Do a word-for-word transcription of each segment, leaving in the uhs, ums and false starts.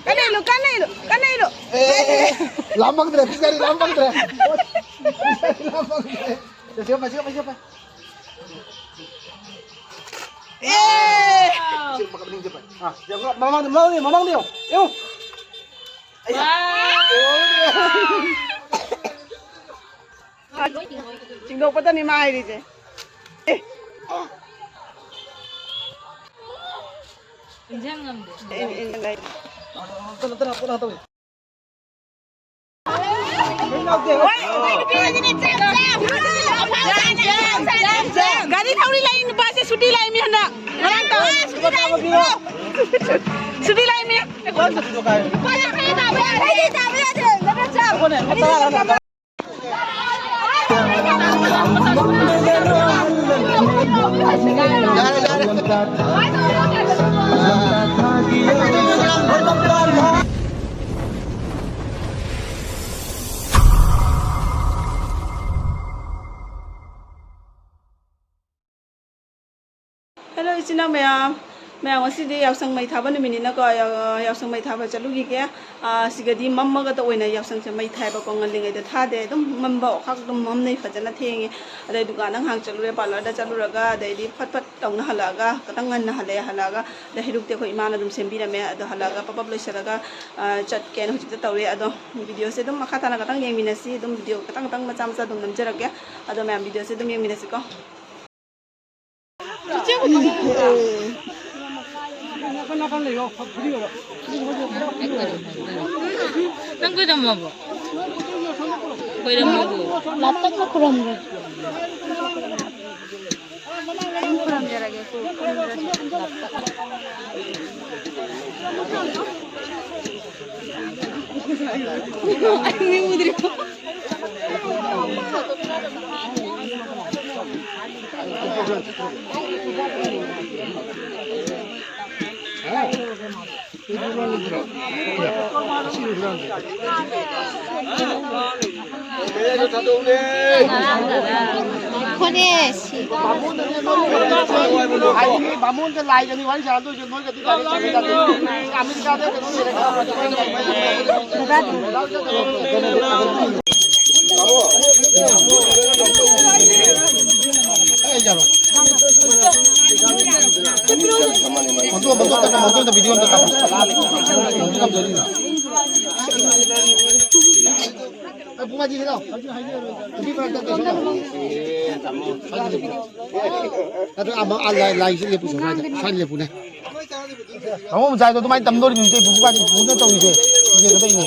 ꯀꯟꯅ ꯏꯜꯂꯨ, ꯀꯟꯅ ꯏꯜꯂꯨ, ꯀꯟꯅ ꯏꯜꯂꯨ꯫ ꯑꯦ, ꯑꯦ, ꯑꯦ, ꯂꯥꯝ ꯐꯪꯗ꯭ꯔꯦ, ꯄꯤꯁꯥꯔꯤ ꯂꯥꯝ ꯐꯪꯗ꯭ꯔꯦ꯫ ꯄꯤꯁꯥꯔꯤ ꯂꯥꯝ ꯐꯪꯗ꯭ꯔꯦ꯫ ꯁꯦ, ꯁꯦ, ꯁꯦ, ꯁꯦ꯫ ꯑꯦ! ꯁꯦ, ꯃꯅꯤꯡ ꯆꯠꯄ꯫ ꯑꯥ, ꯌꯦꯡꯉꯣ, ꯃꯃꯥꯡꯗ, ꯃꯃꯥꯡꯗ, ꯃꯃꯥꯡꯗ ꯌꯦꯡꯉꯣ꯫ ꯌꯦꯡꯉꯣ꯫ ꯑꯩꯌꯥ꯫ ꯆꯤꯡꯊꯣꯛꯄꯗꯅꯤ ꯃꯥ ꯍꯥꯏꯔꯤꯁꯦ꯫ ꯑꯦ꯫ ꯏꯟꯖꯥꯡ ꯉꯝꯗꯦ꯫ ꯑꯦ, ꯑꯦ, ꯑꯦ, ꯂꯩ꯫ ꯒꯥꯔꯤ ꯊꯧꯔꯤ ꯂꯥꯛꯏ ꯅꯨꯄꯥꯁꯦ ꯁꯨꯇꯤ ꯂꯥꯛꯏ ꯃꯤ ꯍꯟꯗꯛ꯫ ꯉꯔꯥꯡ ꯇꯧ꯫ ꯁꯨꯇꯤ ꯂꯥꯛꯏ ꯃꯤ꯫ Hello, ꯏꯆꯤꯟ ꯏꯅꯥꯎ ꯃꯌꯥꯝ, ꯃꯌꯥꯝ, ꯉꯁꯤꯗꯤ ꯌꯥꯎꯁꯪ ꯃꯩ ꯊꯥꯕ ꯅꯨꯃꯤꯠꯅꯤꯅꯀꯣ, ꯌꯥ-, ꯌꯥꯎꯁꯪ ꯃꯩ ꯊꯥꯕ ꯆꯠꯂꯨꯈꯤꯒꯦ꯫ ꯑꯥ, ꯁꯤꯒꯗꯤ ꯃꯝꯃꯒꯇ ꯑꯣꯏꯅ ꯌꯥꯎꯁꯪꯁꯦ ꯃꯩ ꯊꯥꯏꯕꯀꯣ, ꯉꯜꯂꯤꯉꯩꯗ ꯊꯥꯗꯦ꯫ ꯑꯗꯨꯝ ꯃꯝꯕ ꯑꯣꯈꯥꯛ ꯑꯗꯨꯝ ꯃꯝꯅꯩ, ꯐꯖꯅ ꯊꯦꯡꯉꯦ꯫ ꯑꯗꯩ ꯗꯨꯀꯥꯟꯗ ꯉꯥꯏꯍꯥꯛ ꯆꯠꯂꯨꯔꯦ, ꯄꯥꯔꯂꯔꯗ ꯆꯠꯂꯨꯔꯒ, ꯑꯗꯩꯗꯤ ꯐꯠ ꯐꯠ ꯇꯧꯅ ꯍꯜꯂꯛꯑꯒ, ꯈꯤꯇꯪ ꯉꯟꯅ ꯍꯜꯂꯛꯑꯦ꯫ ꯍꯜꯂꯛꯑꯒ ꯑꯗꯩ ꯍꯩꯔꯨꯛꯇꯤ ꯑꯩꯈꯣꯏ ꯏꯃꯥꯅ ꯑꯗꯨꯝ ꯁꯦꯝꯕꯤꯔꯝꯃꯦ꯫ ꯑꯗꯣ ꯍꯜꯂꯛꯑꯒ ꯄꯞ ꯄꯞ ꯂꯣꯏꯁꯤꯜꯂꯒ, ꯑꯥ, ꯆꯠꯀꯦꯅ ꯍꯧꯖꯤꯛꯇ ꯇꯧꯔꯦ꯫ ꯑꯗꯣ ꯚꯤꯗꯤꯑꯣꯁꯦ ꯑꯗꯨꯝ ꯃꯈꯥ ꯇꯥꯅ ꯈꯤꯇꯪ ꯌꯦꯡꯃꯤꯟꯅꯁꯤ꯫ ꯑꯗꯨꯝ ꯚꯤꯗꯤꯑꯣ ꯈꯤꯇꯪ ꯈꯤꯇꯪ ꯃꯆꯥ ꯃꯆꯥ ꯑꯗꯨꯝ ꯅꯝꯖꯔꯛꯀꯦ꯫ ꯑꯗꯣ ꯃꯌꯥꯝ, ꯚꯤꯗꯤꯑꯣꯁꯦ ꯑꯗꯨꯝ ꯌꯦꯡꯃꯤꯟꯅꯁꯤꯀꯣ꯫ ꯅꯪ ꯈꯣꯏꯔꯝꯃꯕꯣ? ꯈꯣꯏꯔꯝꯃꯕꯣ? ꯂꯥꯞꯇꯛꯅ ꯈꯨꯔꯨꯝꯒꯦ꯫ ꯑꯗꯨꯝ ꯈꯨꯔꯨꯝꯖꯔꯒꯦ, ꯈꯨꯔꯨꯝꯖꯔꯒꯦ꯫ ꯍꯣꯏꯅꯦ, ꯁꯤ꯫ ꯍꯥꯏꯗꯤ ꯃꯤ ꯕꯥꯃꯣꯟꯒ ꯂꯥꯏꯒꯅꯤ ꯋꯥꯔꯤ ꯁꯥꯟꯅꯗꯣꯏꯁꯦ, ꯅꯣꯏꯒꯗꯤ ꯗꯥꯏꯔꯦꯛ ꯆꯠꯃꯤꯟꯅꯗꯣꯏꯅꯤ꯫ ꯑꯃꯦꯔꯤꯀꯥꯗ ꯀꯩꯅꯣ ꯂꯩꯔꯒ ꯃꯟꯇꯣꯟ, ꯃꯟꯇꯣꯟ, ꯃꯟꯇꯣꯟꯗ ꯚꯤꯗꯤꯑꯣ ꯑꯝꯇ ꯀꯥꯞꯄꯣ꯫ ꯃꯟꯇꯣꯟ ꯀꯥꯞꯆꯔꯤꯅ꯫ ꯑꯦ, ꯄꯨꯡ ꯍꯥꯏꯗꯤ ꯀꯩꯅꯣ? ꯅꯨꯄꯤ ꯃꯔꯛꯇ ꯀꯩꯅꯣ? ꯑꯗꯨ ꯑꯃ, ꯑꯥ, ꯂꯥꯏ-, ꯂꯥꯏꯁꯤ ꯂꯦꯞꯄꯨꯁꯦ, ꯁ꯭ꯋꯥꯏꯗ, ꯁ꯭ꯋꯥꯏꯗ ꯂꯦꯞꯄꯨꯅꯦ꯫ ꯕꯥꯃꯣꯟ ꯃꯆꯥꯗꯣ ꯑꯗꯨꯃꯥꯏꯅ ꯇꯝꯗꯣꯔꯤꯕꯅꯤ, ꯏꯆꯦ, ꯄꯨꯄꯨ ꯀꯥꯗꯤ ꯄꯨꯄꯨꯅ ꯇꯧꯔꯤꯁꯦ꯫ ꯏꯆꯦ ꯈꯛꯇ ꯏꯅꯦ꯫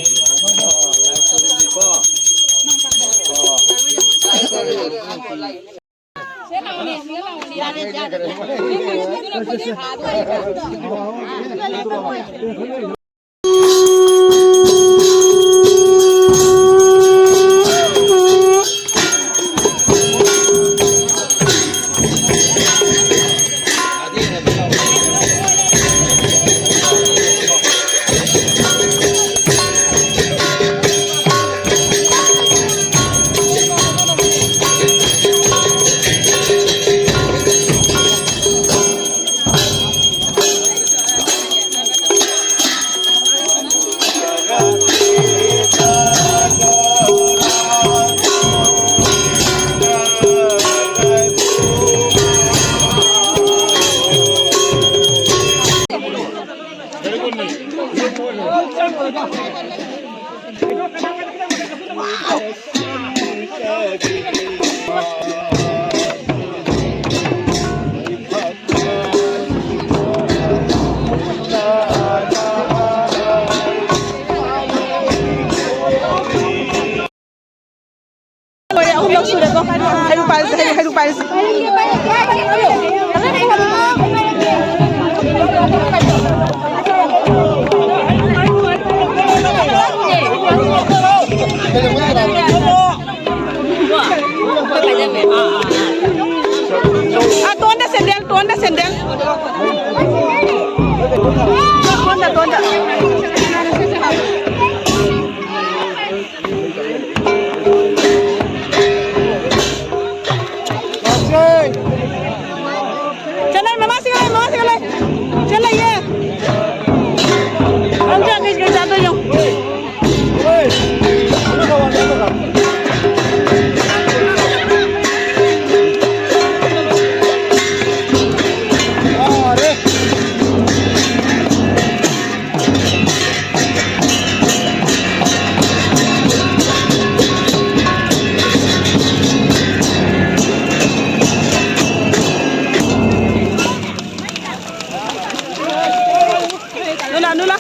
ꯂꯣꯏꯔꯦ, ꯑꯍꯨꯝꯂꯛ ꯁꯨꯔꯦꯀꯣ꯫ ꯍꯩꯔꯨꯛ ꯄꯥꯏꯔꯁꯦ, ꯍꯩꯔꯨꯛ, ꯍꯩꯔꯨꯛ ꯄꯥꯏꯔꯁꯦ꯫ ꯑꯥ, ꯇꯣꯟꯗ ꯁꯦꯟꯗꯦꯜ, ꯇꯣꯟꯗ ꯁꯦꯟꯗꯦꯜ꯫ ꯇꯣꯟꯗ, ꯇꯣꯟꯗ꯫ ꯆꯠꯂꯣ, ꯃꯃꯥꯁꯤꯡ ꯂꯩ, ꯃꯃꯥꯁꯤꯡ ꯂꯩ꯫ ꯆꯠꯂꯣ, ꯌꯦ꯫ ꯅꯪ ꯆꯥꯛ ꯀꯩ ꯀꯩ ꯆꯥꯗꯣꯏꯅꯣ? ꯅꯨꯂꯥ, ꯅꯨꯂꯥ꯫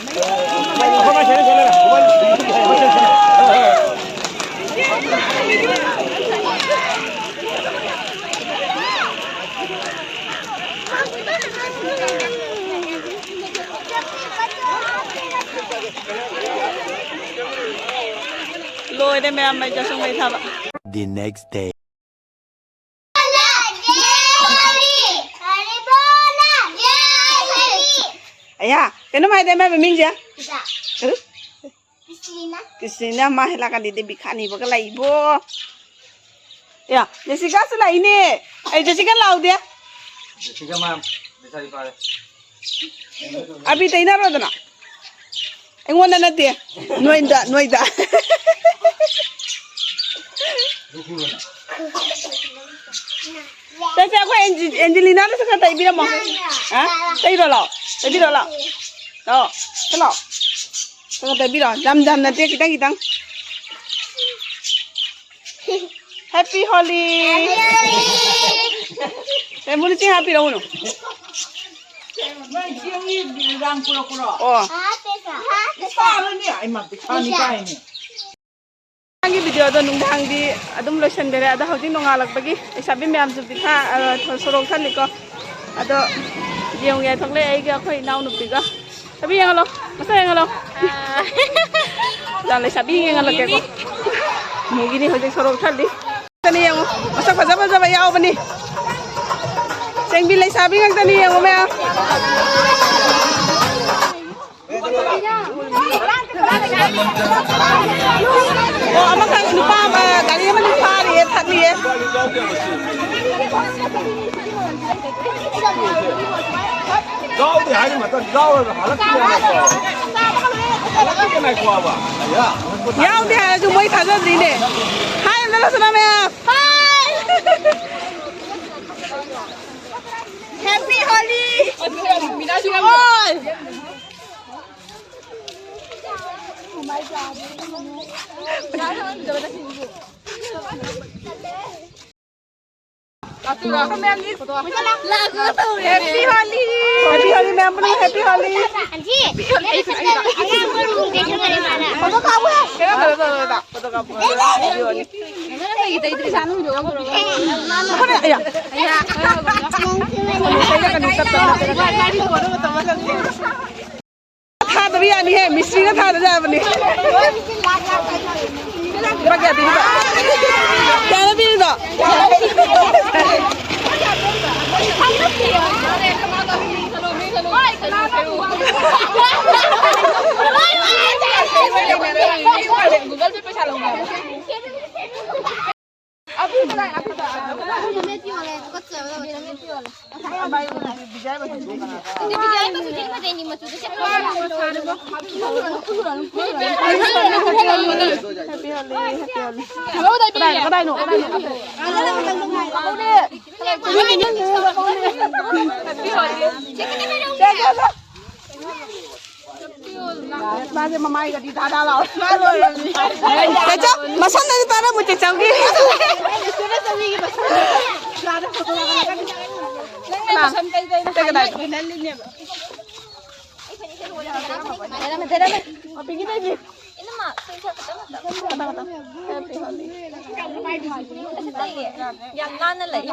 ꯂꯣꯏꯔꯦ ꯃꯌꯥꯝ, ꯃꯩ ꯆꯠꯁꯨ ꯃꯩ ꯊꯥꯕ꯫ The next day. ꯑꯌꯥ, ꯀꯩꯅꯣꯝ ꯍꯥꯏꯗꯦ ꯃꯥꯏ ꯃꯃꯤꯡꯁꯦ꯫ ꯀꯩꯅꯣ? ꯀ꯭ꯔꯤꯁꯇꯤꯅꯥ꯫ ꯀ꯭ꯔꯤꯁꯇꯤꯅꯥ ꯃꯥ ꯍꯦꯂꯥ ꯀꯥꯟꯗꯤꯗ ꯕꯤꯈꯥ ꯅꯤꯕꯒ ꯂꯥꯛꯏꯕꯣ꯫ ꯑꯌꯥ, ꯖꯦꯁꯤꯀꯥꯁꯨ ꯂꯥꯛꯏꯅꯦ꯫ ꯑꯩ ꯖꯦꯁꯤꯀꯥ ꯂꯥꯎꯗꯦ꯫ ꯖꯦꯁꯤꯀꯥ ꯃꯥ, ꯂꯩꯁꯥꯕꯤ ꯐꯥꯔꯦ꯫ ꯑꯕꯤ ꯇꯩꯅꯔꯣꯗꯅ꯫ ꯑꯩꯉꯣꯟꯗ ꯅꯠꯇꯦ, ꯅꯣꯏꯗ, ꯅꯣꯏꯗ꯫ ꯆꯠꯁꯦ, ꯑꯩꯈꯣꯏ ꯑꯦꯟꯖꯤ-, ꯑꯦꯟꯖꯦꯂꯤꯅꯥꯗꯁꯨ ꯈꯔ ꯇꯩꯕꯤꯔꯝꯃꯣ꯫ ꯍꯥ? ꯇꯩꯔꯣ ꯂꯥꯛꯑꯣ, ꯇꯩꯕꯤꯔꯣ ꯂꯥꯛꯑꯣ꯫ ꯂꯥꯛꯑꯣ, ꯁꯤ ꯂꯥꯛꯑꯣ꯫ ꯈꯔ ꯇꯩꯕꯤꯔꯣ꯫ ꯌꯥꯝ ꯌꯥꯝ ꯅꯠꯇꯦ, ꯈꯤꯇꯪ ꯈꯤꯇꯪ꯫ Happy Holi! ꯑꯦ, ꯃꯨꯅꯤ ꯆꯦꯡ ꯍꯥꯞꯄꯤꯔꯛꯎꯅꯨ꯫ ꯅꯣꯏ ꯆꯦꯡꯒꯤ ꯔꯥꯡ ꯄꯨꯔꯛꯄ꯭ꯔꯣ? ꯑꯣ꯫ ꯍꯥꯞꯄꯦ, ꯁꯥ꯫ ꯍꯥꯞꯄꯦ, ꯁꯥ꯫ ꯏꯁꯥꯅꯅꯦ꯫ ꯑꯩꯃ ꯄꯩꯁꯥꯅꯤ ꯀꯥꯏꯅꯦ꯫ ꯅꯨꯡꯗꯥꯡꯒꯤ ꯚꯤꯗꯤꯑꯣꯗꯣ ꯅꯨꯡꯗꯥꯡꯗꯤ ꯑꯗꯨꯝ ꯂꯣꯏꯁꯤꯟꯈꯔꯦ꯫ ꯑꯗꯣ ꯍꯧꯖꯤꯛ ꯅꯣꯡꯉꯥꯜꯂꯛꯄꯒꯤ ꯂꯩꯁꯥꯕꯤ ꯃꯌꯥꯝꯁꯨ ꯄꯤꯊꯥ-, ꯑ, ꯁꯣꯔꯣꯛ ꯊꯜꯂꯤꯀꯣ꯫ ꯑꯗꯣ ꯌꯦꯡꯉꯨ, ꯌꯥꯏꯊꯣꯛꯂꯛꯑꯦ ꯑꯩꯒ ꯑꯩꯈꯣꯏ ꯏꯅꯥꯎꯅꯨꯄꯤꯒ꯫ ꯂꯩꯁꯥꯕꯤ ꯌꯦꯡꯍꯜꯂꯣ, ꯃꯁꯛ ꯌꯦꯡꯍꯜꯂꯣ꯫ ꯑꯥ꯫ ꯂꯩꯁꯥꯕꯤ ꯌꯦꯡꯍꯜꯂꯛꯀꯦꯀꯣ꯫ ꯃꯨꯒꯤꯅꯤ ꯍꯧꯖꯤꯛ ꯁꯣꯔꯣꯛ ꯊꯜꯂꯤ꯫ ꯉꯥꯛꯇꯅꯤ ꯌꯦꯡꯉꯨ, ꯃꯁꯛ ꯐꯖ ꯐꯖꯕ ꯌꯥꯎꯕꯅꯤ꯫ ꯆꯦꯡꯕꯤ ꯂꯩꯁꯥꯕꯤ ꯉꯥꯛꯇꯅꯤ ꯌꯦꯡꯉꯨ ꯃꯌꯥꯝ꯫ ꯑꯣ, ꯑꯃꯈꯛ ꯅꯨꯄꯥ ꯑꯃ ꯒꯥꯔꯤ ꯑꯃꯗꯤ ꯐꯥꯔꯤꯌꯦ, ꯊꯠꯂꯤꯌꯦ꯫ ꯌꯥꯎꯗꯦ ꯍꯥꯏꯔꯤ ꯃꯇꯝ ꯌꯥꯎꯔꯒ ꯍꯜꯂꯛꯇꯦ ꯍꯥꯏꯕ꯫ ꯍꯜꯂꯛꯇꯦ ꯉꯥꯏꯈꯣꯕ꯫ ꯌꯥꯎꯗꯦ ꯍꯥꯏꯔꯁꯨ ꯃꯣꯏ ꯊꯥꯖꯗ꯭ꯔꯤꯅꯦ꯫ ꯍꯥꯏ ꯑꯝꯇ ꯂꯧꯁꯤꯜꯂꯣ ꯃꯌꯥꯝ꯫ ꯍꯥꯏ꯫ Happy Holi to all. Happy Holi. Happy Holi, ma'am. Happy Holi. Photo ꯀꯥꯞꯄꯨ꯫ Photo ꯀꯥꯞꯄꯨ꯫ Happy Holi. ꯊꯥꯗꯕ ꯌꯥꯅꯤꯍꯦ, ꯃꯤꯁꯇ꯭ꯔꯤꯅ ꯊꯥꯗ ꯌꯥꯕꯅꯤ꯫ ꯂꯨꯄꯥ ꯀꯌꯥ ꯄꯤꯔꯤꯕ? ꯀꯌꯥꯅꯣ ꯄꯤꯔꯤꯗꯣ? ꯃꯥꯁꯦ ꯃꯃꯥꯏꯒꯗꯤ ꯗꯥ ꯗꯥ ꯂꯥꯎꯔꯦ꯫ ꯃꯥ ꯂꯣꯏꯔꯕꯅꯤ꯫ ꯆꯦꯆꯧ, ꯃꯁꯝꯗꯗꯤ ꯄꯥꯏꯔꯝꯃꯨ, ꯆꯦꯆꯧꯒꯤ꯫ ꯏꯁꯇꯦꯇꯁꯇ ꯃꯤꯒꯤ ꯃꯁꯝ ꯗꯥꯗ ꯐꯣꯇꯣ ꯀꯥꯞꯍꯜꯂꯛꯀꯅꯤ꯫ ꯅꯪꯅ ꯃꯁꯝ ꯇꯩ ꯇꯩꯅ ꯀꯗꯥꯏꯗ? ꯍꯥꯏꯅ ꯍꯦꯟꯍꯜꯂꯤꯅꯦꯕ꯫ ꯑꯣ, ꯄꯤꯡꯀꯤ ꯇꯩꯕꯤ꯫ ꯏꯅꯝꯃ, ꯁꯤ ꯈꯔ ꯈꯛꯇꯪ ꯈꯛꯇꯪ꯫ ꯈꯛꯇꯪ ꯈꯛꯇꯪ꯫ Happy Holi꯫ ꯑꯁꯤ ꯇꯩꯌꯦ꯫ ꯌꯥꯝ ꯅꯥꯟꯅ ꯂꯩ꯫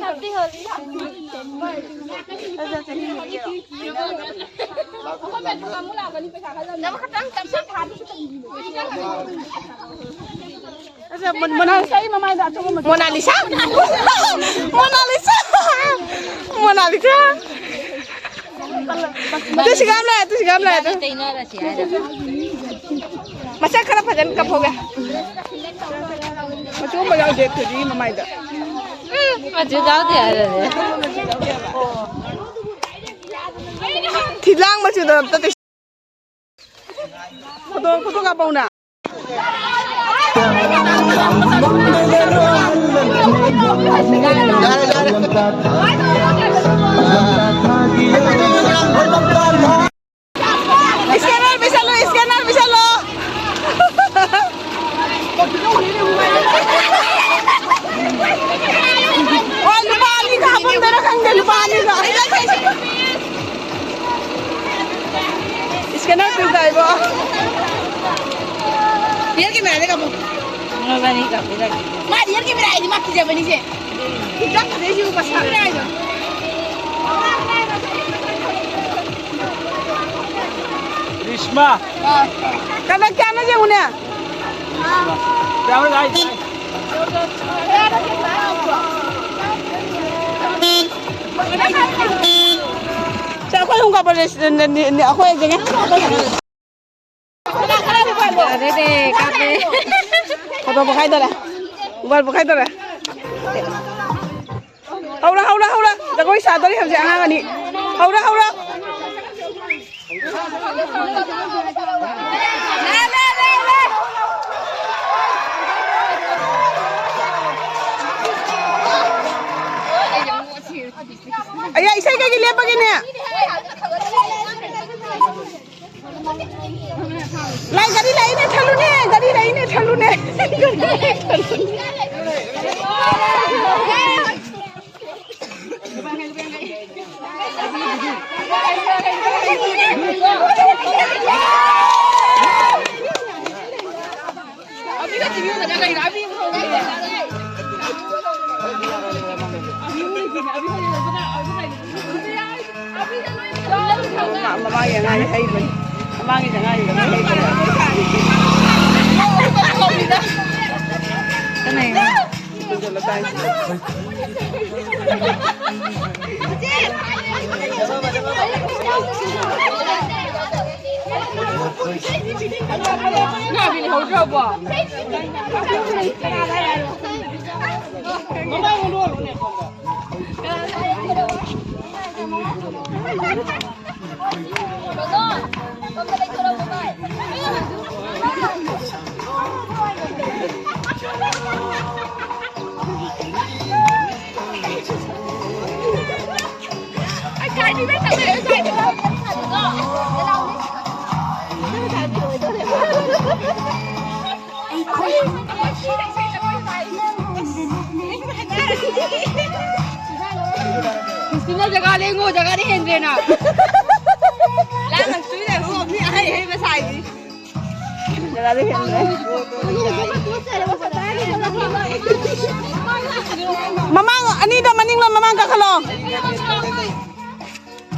Happy Holi꯫ ꯅꯝ ꯈꯛꯇꯪ ꯇꯞꯅ ꯊꯥꯗꯤ꯫ ꯑꯁ, ꯃꯣ-, ꯃꯣꯅꯥꯂꯤꯁꯥꯒꯤ ꯃꯃꯥꯏꯗ ꯑꯆꯨꯝꯕ ꯃꯆꯨ꯫ ꯃꯣꯅꯥꯂꯤꯁꯥ? ꯃꯣꯅꯥꯂꯤꯁꯥ! ꯃꯣꯅꯥꯂꯤꯁꯥ! ꯇꯨ ꯁꯤꯒꯥꯝ ꯂꯥꯛꯑꯦ, ꯇꯨ ꯁꯤꯒꯥꯝ ꯂꯥꯛꯑꯦ, ꯇꯨ꯫ ꯇꯩꯅꯔꯁꯤ ꯍꯥꯏꯔ꯫ ꯃꯁꯛ ꯈꯔ ꯐꯖꯅ ꯀꯞꯍꯧꯒꯦ꯫ ꯃꯆꯨ ꯑꯃ ꯌꯥꯎꯗꯦ ꯊꯣꯏꯕꯤꯒꯤ ꯃꯃꯥꯏꯗ꯫ ꯎꯝ, ꯃꯆꯨ ꯌꯥꯎꯗꯦ ꯍꯥꯏꯔꯅꯦ꯫ ꯊꯤꯂꯥꯡ ꯃꯆꯨꯗꯣ ꯑꯝꯇ ꯇꯩ-, ꯐꯣꯇꯣ, ꯐꯣꯇꯣ ꯀꯥꯞꯄꯧꯅ꯫ Scanner ꯄꯤꯁꯜꯂꯣ, scanner ꯄꯤꯁꯜꯂꯣ꯫ ꯑꯣ, ꯂꯨꯄꯥ ꯑꯅꯤꯒ ꯍꯥꯞꯄꯝꯗꯣꯏꯔꯥ ꯈꯪꯗꯦ, ꯂꯨꯄꯥ ꯑꯅꯤꯒ꯫ Scanner ꯄꯤꯕ ꯇꯥꯏꯕꯣ꯫ Real camera ꯗ ꯀꯥꯞꯄꯣ꯫ ꯃꯣꯏꯕꯥꯅꯤ ꯀꯥꯞꯄꯤꯔꯒꯦ꯫ ꯃꯥ real camera ꯍꯥꯏꯗꯤ ꯃꯥ ꯀꯤꯖꯕꯅꯤꯁꯦ꯫ ꯈꯨꯠꯆꯞ ꯐꯖꯩꯁꯤꯕꯨ ꯃꯁꯥ ꯌꯥꯏꯗꯣ꯫ ꯔꯤꯁꯃꯥ꯫ ꯀꯅꯥ ꯀꯌꯥꯅꯣ ꯌꯦꯡꯉꯨꯅꯦ꯫ ꯀꯌꯥꯅꯣ ꯂꯥꯛꯏꯁꯦ? ꯁꯦ, ꯑꯩꯈꯣꯏ ꯑꯍꯨꯝ ꯀꯥꯞꯄꯁꯦ, ꯅ-, ꯅ-, ꯅ-, ꯑꯩꯈꯣꯏ ꯌꯦꯡꯉꯦ꯫ ꯌꯥꯔꯦꯅꯦ, ꯀꯥꯞꯄꯦ꯫ ꯐꯣꯇꯣ ꯄꯣꯈꯥꯏꯗꯣꯔꯦ꯫ ꯃꯣꯕꯥꯏꯜ ꯄꯣꯈꯥꯏꯗꯣꯔꯦ꯫ ꯍꯧꯔ, ꯍꯧꯔ, ꯍꯧꯔ꯫ ꯖꯒꯣꯏ ꯁꯥꯗꯣꯔꯤ ꯍꯧꯖꯤꯛ ꯑꯉꯥꯡ ꯑꯅꯤ꯫ ꯍꯧꯔ, ꯍꯧꯔ꯫ ꯑꯌꯥ, ꯏꯁꯩ ꯀꯩꯒꯤ ꯂꯦꯞꯄꯒꯦꯅꯦ? ꯃꯃꯥꯡꯒꯤ ꯑꯉꯥꯡꯁꯦ ꯍꯩꯕꯅꯤ꯫ ꯃꯃꯥꯡꯒꯤ ꯑꯉꯥꯡꯁꯤꯗ ꯍꯩꯕꯅꯤ꯫ ꯀꯅꯥꯏꯅꯣ? ꯉꯥꯕꯤ ꯂꯩꯍꯧꯗ꯭ꯔꯕꯣ? ꯀ꯭ꯔꯤꯁꯇꯤꯅ ꯖꯒꯥ ꯂꯦꯡꯉꯣ, ꯖꯒꯥꯗꯤ ꯍꯦꯟꯗ꯭ꯔꯦꯅ꯫ ꯂꯥꯡꯒꯅꯨ, ꯁꯨꯏ ꯂꯩꯔꯣ, ꯃꯤ ꯑꯍꯩ ꯑꯍꯩꯕ ꯁꯥꯏꯅꯤ꯫ ꯖꯒꯥꯗꯤ ꯍꯦꯟꯗ꯭ꯔꯦ꯫ ꯃꯃꯥꯡ ꯑꯅꯤꯗ ꯃꯅꯤꯡꯂꯣꯝ ꯃꯃꯥꯡ ꯀꯥꯈꯠꯂꯣ꯫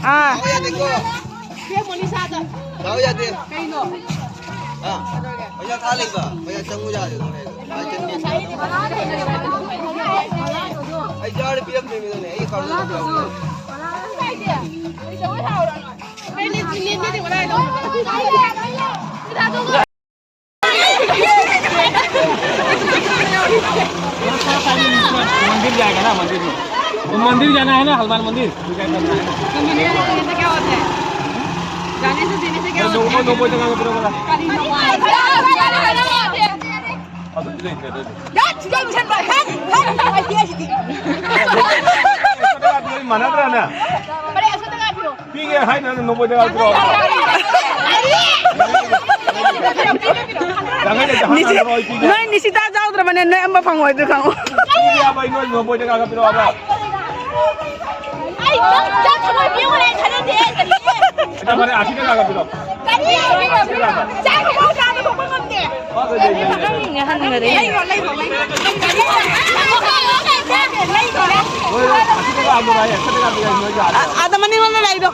ꯑꯥ꯫ ꯂꯥꯛꯑꯣ ꯌꯥꯗꯦ꯫ ꯀꯩꯅꯣ? ꯑꯥ꯫ ꯄꯩꯁꯥ ꯊꯥ ꯂꯩꯕ꯫ ꯄꯩꯁꯥ ꯆꯪꯉꯨ ꯌꯥꯗꯦ꯫ ꯑꯩ ꯖꯥꯔꯗ ꯄꯤꯔꯝꯗꯣꯏꯅꯤꯗꯅꯦ꯫ ꯑꯩ ꯑꯦꯀꯥꯎꯟꯗ ꯑꯗꯨꯝ ꯌꯥꯎꯕꯅꯦ꯫ मंदिर जाएगा ना, मंदिर में। वो मंदिर जाना है ना, हनुमान मंदिर। पूजा करना है। तो मंदिर में जाने से क्या होता है? जाने से, देने से क्या होता है? नौ बजे तक आगे पूरा बोला। काली नमाज। ꯃꯥꯟꯅꯗ꯭ꯔꯥꯅꯦ? ꯄꯤꯒꯦ ꯍꯥꯏꯅ ꯅꯣꯡꯃꯩꯗ ꯉꯥꯛꯇ꯭ꯔꯣ? ꯅꯣꯏ ꯅꯤꯁꯤꯇꯥ ꯌꯥꯎꯗ꯭ꯔꯕꯅꯦ, ꯅꯣꯏ ꯑꯝꯕ ꯐꯪꯉꯣꯏ, ꯑꯗꯨ ꯈꯪꯉꯣ꯫ ꯄꯤꯒꯦ ꯍꯥꯏꯕ, ꯑꯩ ꯅꯣꯏ ꯅꯣꯡꯃꯩꯗ ꯉꯥꯛꯇ ꯄꯤꯔꯛꯑꯣ ꯍꯥꯏꯕ꯫ ꯑꯩ ꯅꯪ ꯆꯥꯛ ꯊꯣꯡꯕ ꯄꯤꯌꯨ ꯍꯥꯏ ꯈꯟꯅꯗꯦ꯫ ꯐꯔꯦ, ꯑꯁꯤ ꯀꯅꯥꯒ ꯄꯤꯔꯣ? ꯀꯔꯤ? ꯆꯥꯛ ꯊꯣꯡꯕ ꯆꯥꯗ ꯊꯣꯡꯕ ꯉꯝꯗꯦ꯫ ꯂꯩꯔꯣ, ꯂꯩꯔꯣ, ꯂꯩꯔꯣ꯫ ꯂꯩꯔꯣ, ꯂꯩꯔꯣ꯫ ꯑ-, ꯑꯥꯗ ꯃꯅꯤꯡꯂꯣꯝꯗ ꯂꯩꯗꯣ꯫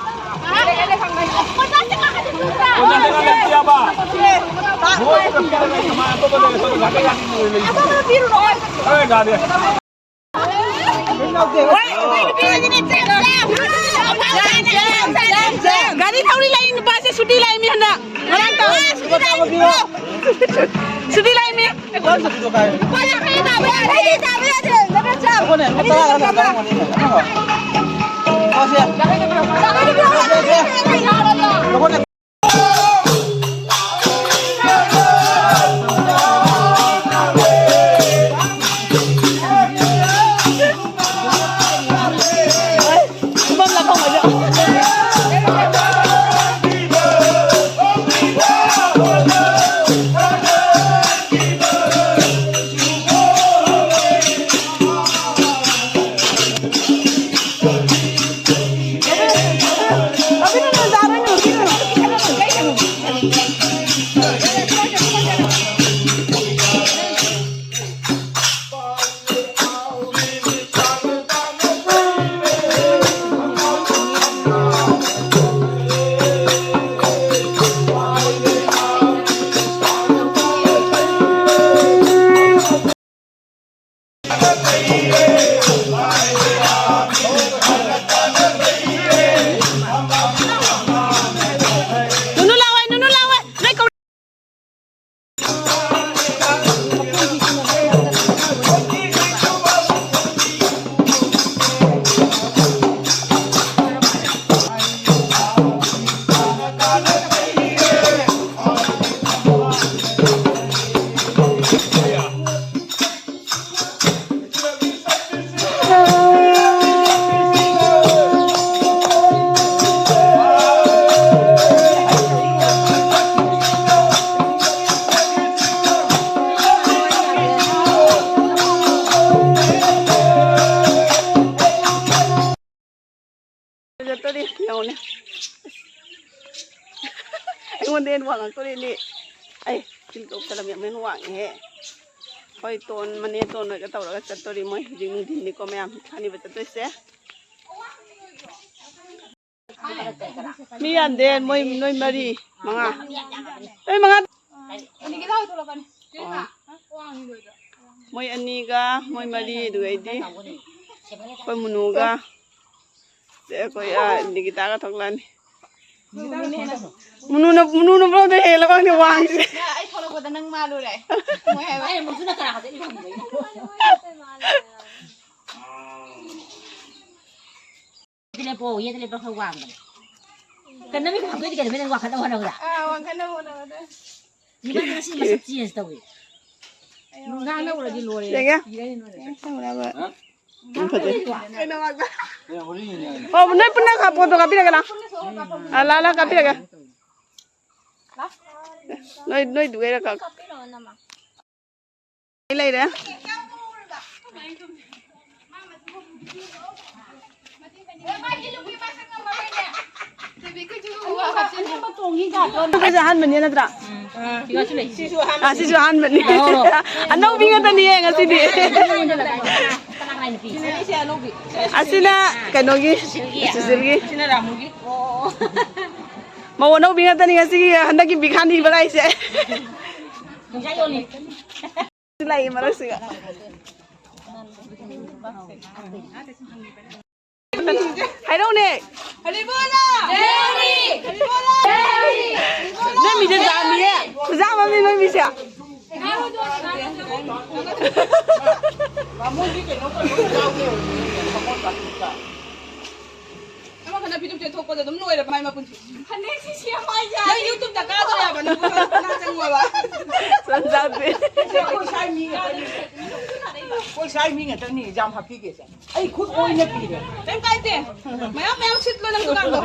ꯑꯣꯖꯥꯁꯤꯡꯅ ꯂꯩꯇꯦꯕ꯫ ꯃꯣꯏꯗ ꯄꯤꯔꯒ ꯀꯃꯥꯏꯅ ꯑꯇꯣꯞꯄ ꯂꯩꯔꯁꯨ ꯑꯗꯨꯝ ꯉꯥꯛꯇ ꯉꯥꯛꯇ ꯂꯩ꯫ ꯑꯦ, ꯒꯥꯔꯤ꯫ ꯒꯥꯔꯤ ꯊꯧꯔꯤ ꯂꯥꯛꯏ ꯅꯨꯄꯥꯁꯦ ꯁꯨꯇꯤ ꯂꯥꯛꯏ ꯃꯤ ꯍꯟꯗꯛ꯫ ꯉꯔꯥꯡ ꯇꯧ꯫ ꯁꯨꯇꯤ ꯂꯥꯛꯏ ꯃꯤ꯫ ꯑꯩꯉꯣꯟꯗ ꯍꯦꯟꯅ ꯋꯥꯡꯉꯛꯇꯣꯔꯦꯅꯦ꯫ ꯑꯩ ꯆꯤꯜ ꯀꯧ ꯆꯠꯂꯝꯃꯤ ꯑꯃ ꯍꯦꯟꯅ ꯋꯥꯡꯉꯦꯍꯦ꯫ ꯍꯣꯏ, ꯇꯣꯟ ꯃꯅꯦ ꯇꯣꯟ ꯍꯣꯏꯒ ꯇꯧꯔꯒ ꯆꯠꯇꯣꯔꯤ꯫ ꯃꯣꯏ ꯍꯧꯖꯤꯛ ꯅꯨꯡꯊꯤꯟꯅꯤꯀꯣ ꯃꯌꯥꯝ ꯈꯥꯅꯤꯕ ꯆꯠꯇꯣꯏꯁꯦ꯫ ꯃꯤ ꯌꯥꯝꯗꯦ, ꯃꯣꯏ ꯅꯣꯏ ꯃꯔꯤ ꯃꯉꯥ, ꯅꯣꯏ ꯃꯉꯥ꯫ ꯑꯣ꯫ ꯃꯣꯏ ꯑꯅꯤꯒ ꯃꯣꯏ ꯃꯔꯤ, ꯑꯗꯨꯒ ꯑꯩꯗꯤ ꯑꯩꯈꯣꯏ ꯃꯨꯅꯨꯒ ꯑꯩꯈꯣꯏ, ꯑ, ꯅꯤꯒꯤꯇꯥꯒ ꯊꯣꯛꯂꯛꯑꯅꯤ꯫ ꯃꯨꯅꯨꯅ ꯃꯨꯅꯨꯅ ꯕ꯭ꯔꯣꯗ ꯍꯦꯜꯂ ꯈꯪꯗꯦ ꯋꯥꯡꯉꯤꯁꯦ꯫ ꯑꯩ ꯊꯣꯛꯂꯛꯄꯗ ꯅꯪ ꯃꯥꯜꯂꯨꯔꯦ꯫ ꯃꯣꯏ ꯍꯥꯏꯕ꯫ ꯑꯩ ꯃꯨꯁꯨꯅ ꯀꯅꯥ ꯈꯛꯇ ꯏꯔꯣꯟꯕ? ꯌꯦꯠꯇ ꯂꯦꯞꯄꯣ, ꯌꯦꯠꯇ ꯂꯦꯞꯄ ꯈꯔ ꯋꯥꯡꯕꯅꯦ꯫ ꯀꯟꯅ ꯃꯤ ꯐꯝꯗꯣꯏꯗꯤ ꯀꯩꯅꯣ ꯅꯪ ꯋꯥꯡꯈꯠꯅꯕ ꯍꯣꯠꯅꯕꯗ? ꯑꯥ, ꯋꯥꯡꯈꯠꯅꯕ ꯍꯣꯠꯅꯕꯗ꯫ ꯃꯤ ꯃꯥꯗꯤ ꯉꯁꯤ ꯃꯁꯛ change ꯇꯧꯏ꯫ ꯅꯨꯡꯗꯥꯡ ꯂꯧꯔꯗꯤ ꯂꯣꯏꯔꯦ꯫ ꯌꯦꯡꯒꯦ꯫ ꯁꯤꯔꯅꯤ ꯂꯣꯏꯔꯦ꯫ ꯌꯥꯝ ꯐꯖꯩ꯫ ꯀꯩꯅꯣ ꯉꯥꯛꯇ꯫ ꯑꯣ, ꯅꯣꯏ ꯄꯨꯟꯅ ꯀꯥꯞꯄꯣꯠꯇꯣ ꯀꯥꯞꯄꯤꯔꯒꯦ ꯂꯥꯎ꯫ ꯑꯥ, ꯂꯥ, ꯂꯥ, ꯀꯥꯞꯄꯤꯔꯒꯦ꯫ ꯅꯣꯏ, ꯅꯣꯏꯗꯨꯒꯩꯔ ꯀꯛ꯫ ꯂꯩꯔꯦ꯫ ꯑꯍꯥꯟꯕꯅꯦ ꯅꯠꯇ꯭ꯔꯥ? ꯑꯥ, ꯁꯤꯁꯨ ꯑꯍꯥꯟꯕꯅꯤ꯫ ꯑꯅꯧꯕꯤ ꯉꯥꯛꯇꯅꯤꯌꯦ ꯉꯁꯤꯗꯤ꯫ ꯑꯁꯤꯅ ꯀꯩꯅꯣꯒꯤ, ꯁꯨꯁꯤꯜꯒꯤ꯫ ꯃꯧ ꯑꯅꯧꯕꯤ ꯉꯥꯛꯇꯅꯤ ꯉꯁꯤꯒꯤ ꯍꯟꯗꯛꯀꯤ ꯕꯤꯈꯥꯅꯤ ꯕꯔꯥꯏꯁꯦ꯫ ꯂꯩ ꯃꯔꯛꯁꯤꯒ꯫ ꯍꯥꯏꯔꯧꯅꯦ꯫ ꯅꯣꯏ ꯃꯤꯁꯦ ꯖꯥꯠꯅꯤꯍꯦ꯫ ꯈꯨꯖꯥ ꯑꯃꯅꯤ ꯅꯣꯏ ꯃꯤꯁꯦ꯫ ꯕꯥꯃꯣꯟꯒꯤ ꯀꯩꯅꯣ ꯀꯩꯅꯣ ꯌꯥꯎꯗꯦ꯫ ꯑꯃꯈꯛꯅ ꯐꯤꯗꯨꯝ ꯆꯦꯟꯊꯣꯛꯄꯗ ꯑꯗꯨꯝ ꯂꯣꯏꯔꯕ ꯃꯥꯏ ꯃꯄꯨꯟꯁꯤ꯫ ꯐꯅꯦꯛꯁꯤ ꯁꯦꯝꯃꯣ ꯍꯥꯏꯁꯦ꯫ ꯅꯪ YouTube ꯗ ꯀꯥꯗꯣꯏ ꯍꯥꯏꯕ, ꯅꯪ ꯄꯩꯁꯥ ꯆꯪꯉꯣꯏꯕ꯫ ꯆꯟꯖꯥꯕꯤ꯫ ꯑꯩꯈꯣꯏ ꯁ꯭ꯋꯥꯏ ꯃꯤ ꯉꯥꯛꯇꯅꯤ꯫ ꯑꯩꯈꯣꯏ ꯁ꯭ꯋꯥꯏ ꯃꯤ ꯉꯥꯛꯇꯅꯤ exam ꯍꯥꯞꯄꯤꯒꯦꯁꯦ꯫ ꯑꯩ ꯈꯨꯠ ꯑꯣꯏꯅ ꯄꯤꯔꯦ꯫ ꯀꯩꯝ ꯀꯥꯏꯗꯦ꯫ ꯃꯌꯥꯝ ꯃꯌꯥꯝ ꯁꯤꯠꯂꯣ ꯅꯪ ꯗꯨꯀꯥꯟꯗꯣ꯫